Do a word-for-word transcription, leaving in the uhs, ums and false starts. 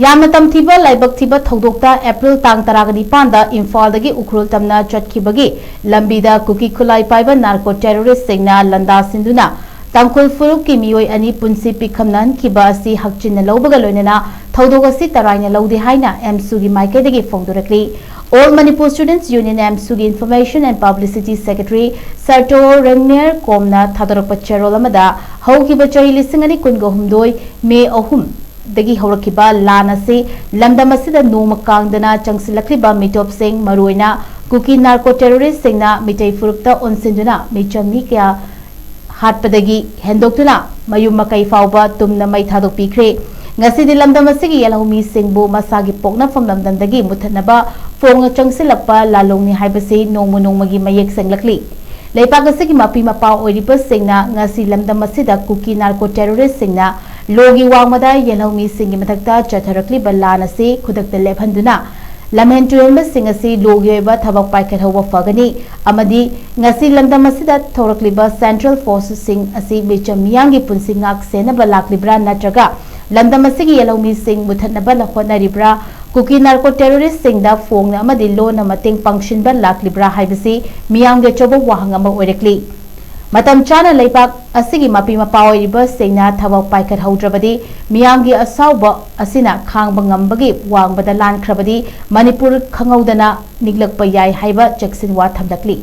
ꯌꯥꯝꯅ ꯇꯝꯊꯤꯕ ꯂꯥꯏꯕꯛ ꯊꯤꯕ ꯊꯧꯗꯣꯛꯇ ꯑꯦꯄ꯭ꯔꯤꯜ ꯇꯥꯡ ꯇꯔꯥꯒ ꯅꯤꯄꯥꯟꯗ ꯏꯝꯐꯥꯜꯗꯒꯤ ꯎꯈ꯭ꯔꯨꯜ ꯇꯝꯅ ꯆꯠꯈꯤꯕꯒꯤ ꯂꯝꯕꯤꯗ ꯀꯨꯀꯤ ꯈꯨꯠꯂꯥꯏ ꯄꯥꯏꯕ ꯅꯥꯔꯀꯣ ꯇꯦꯔꯣꯔꯤꯁꯁꯤꯡꯅ ꯂꯥꯟꯗꯥꯁꯤꯟꯗꯨꯅ ꯇꯥꯡꯈꯨꯜ ꯐꯨꯔꯨꯞꯀꯤ ꯃꯤꯑꯣꯏ ꯑꯅꯤ ꯄꯨꯟꯁꯤ ꯄꯤꯈꯝꯅꯍꯟꯈꯤꯕ ꯑꯁꯤ ꯍꯛꯆꯤꯟꯅ ꯂꯧꯕꯒ ꯂꯣꯏꯅꯅ ꯊꯧꯗꯣꯛ ꯑꯁꯤ ꯇꯔꯥꯏꯅ ꯂꯧꯗꯦ ꯍꯥꯏꯅ ꯑꯦꯝꯁꯨꯒꯤ ꯃꯥꯏꯀꯩꯗꯒꯤ ꯐꯣꯡꯗꯣꯔꯛꯂꯤ꯫ All Manipur Students Union, ꯑꯦꯝꯁꯨꯒꯤ Information and Publicity Secretary ꯁꯔꯇꯣ ꯔꯦꯡꯅꯦꯔ ꯀꯣꯝꯅ ꯊꯥꯗꯣꯔꯛꯄ ꯆꯦꯔꯣꯜ ꯑꯃꯗ, ꯍꯧꯈꯤꯕ ꯆꯍꯤ ꯂꯤꯁꯤꯡ ꯑꯅꯤ ꯀꯨꯟꯒ ꯍꯨꯝꯗꯣꯏ ꯃꯦ ꯑꯍꯨꯝ ꯗꯒꯤ ꯍꯧꯔꯛꯈꯤꯕ ꯂꯥꯟ ꯑꯁꯤ ꯂꯝꯗꯝ ꯑꯁꯤꯗ ꯅꯣꯡꯃ ꯀꯥꯡꯗꯅ ꯆꯪꯁꯤꯜꯂꯛꯂꯤꯕ ꯃꯤꯇꯣꯞꯁꯤꯡ, ꯃꯔꯨꯑꯣꯏꯅ ꯀꯨꯀꯤ ꯅꯥꯔꯀꯣ ꯇꯦꯔꯣꯔꯤꯁ꯭ꯠꯁꯤꯡꯅ ꯃꯤꯇꯩ ꯐꯨꯔꯨꯞꯇ ꯑꯣꯟꯁꯤꯟꯗꯨꯅ ꯃꯤꯆꯝ ꯃꯤ ꯀꯌꯥ ꯍꯥꯠꯄꯗꯒꯤ ꯍꯦꯟꯗꯣꯛꯇꯨꯅ ꯃꯌꯨꯝ ꯃꯀꯩ ꯐꯥꯎꯕ ꯇꯨꯝꯅ ꯃꯩ ꯊꯥꯗꯣꯛꯄꯤꯈ꯭ꯔꯦ꯫ ꯉꯁꯤꯗꯤ ꯂꯝꯗꯝ ꯑꯁꯤꯒꯤ ꯌꯦꯜꯍꯧꯃꯤꯁꯤꯡꯕꯨ ꯃꯁꯥꯒꯤ ꯄꯣꯛꯅꯐꯝ ꯂꯝꯗꯝꯗꯒꯤ ꯃꯨꯠꯊꯠꯅꯕ ꯐꯣꯡꯅ ꯆꯪꯁꯤꯜꯂꯛꯄ ꯂꯥꯂꯣꯡꯅꯤ ꯍꯥꯏꯕꯁꯤ ꯅꯣꯡꯃ ꯅꯣꯡꯃꯒꯤ ꯃꯌꯦꯛ ꯁꯦꯡꯂꯛꯂꯤ꯫ ꯂꯩꯕꯥꯛ ꯑꯁꯤꯒꯤ ꯃꯄꯤ ꯃꯄꯥ ꯑꯣꯏꯔꯤꯕꯁꯤꯡꯅ ꯉꯁꯤ ꯂꯝꯗꯝ ꯑꯁꯤꯗ ꯀꯨꯀꯤ ꯅꯥꯔꯀꯣ ꯇꯦꯔꯣꯔꯤꯁ꯭ꯠꯁꯤꯡꯅ ꯂꯣꯒꯤ ꯋꯥꯡꯃꯗ ꯌꯦꯜꯍꯧꯃꯤꯁꯤꯡꯒꯤ ꯃꯊꯛꯇ ꯆꯠꯊꯔꯛꯂꯤꯕ ꯂꯥꯟ ꯑꯁꯤ ꯈꯨꯗꯛꯇ ꯂꯦꯞꯍꯟꯗꯨꯅ ꯂꯝꯍꯦꯟ ꯇꯨꯍꯦꯟꯕꯁꯤꯡ ꯑꯁꯤ ꯂꯣꯒꯤ ꯑꯣꯏꯕ ꯊꯕꯛ ꯄꯥꯏꯈꯠꯍꯧꯕ ꯐꯒꯅꯤ ꯑꯃꯗꯤ ꯉꯁꯤ ꯂꯝꯗꯝ ꯑꯁꯤꯗ ꯊꯣꯔꯛꯂꯤꯕ ꯁꯦꯟꯇ꯭ꯔꯦꯜ ꯐꯣꯔꯁꯁꯤꯡ ꯑꯁꯤ ꯃꯤꯆꯝ ꯃꯤꯌꯥꯝꯒꯤ ꯄꯨꯟꯁꯤ ꯉꯥꯛ ꯁꯦꯟꯅꯕ ꯂꯥꯛꯂꯤꯕ꯭ꯔꯥ ꯅꯠꯇ꯭ꯔꯒ ꯂꯝꯗꯝ ꯑꯁꯤꯒꯤ ꯌꯦꯜꯍꯧꯃꯤꯁꯤꯡ ꯃꯨꯠꯊꯠꯅꯕ ꯍꯣꯠꯅꯔꯤꯕ꯭ꯔꯥ? ꯀꯨꯀꯤ ꯅꯥꯔꯀꯣ ꯇꯦꯔꯣꯔꯤꯁ꯭ꯠꯁꯤꯡꯗ ꯐꯣꯡꯅ ꯑꯃꯗꯤ ꯂꯣꯟꯅ ꯃꯇꯦꯡ ꯄꯥꯡꯁꯤꯟꯕ ꯂꯥꯛꯂꯤꯕ꯭ꯔꯥ ꯍꯥꯏꯕꯁꯤ ꯃꯤꯌꯥꯝꯒꯤ ꯑꯆꯧꯕ ꯋꯥꯍꯪ ꯑꯃ ꯑꯣꯏꯔꯛꯂꯤ꯫ ꯃꯇꯝ ꯆꯥꯅ ꯂꯩꯕꯥꯛ ꯑꯁꯤꯒꯤ ꯃꯄꯤ ꯃꯄꯥ ꯑꯣꯏꯔꯤꯕꯁꯤꯡꯅ ꯊꯕꯛ ꯄꯥꯏꯈꯠꯍꯧꯗ꯭ꯔꯕꯗꯤ ꯃꯤꯌꯥꯝꯒꯤ ꯑꯁꯥꯎꯕ ꯑꯁꯤꯅ ꯈꯥꯡꯕ ꯉꯝꯕꯒꯤ ꯋꯥꯡꯃꯗ ꯂꯥꯟꯈ꯭ꯔꯕꯗꯤ ꯃꯅꯤꯄꯨꯔ ꯈꯪꯍꯧꯗꯅ ꯅꯤꯛꯂꯛꯄ ꯌꯥꯏ ꯍꯥꯏꯕ ꯆꯦꯛꯁꯤꯟꯋꯥ ꯊꯝꯂꯛꯂꯤ꯫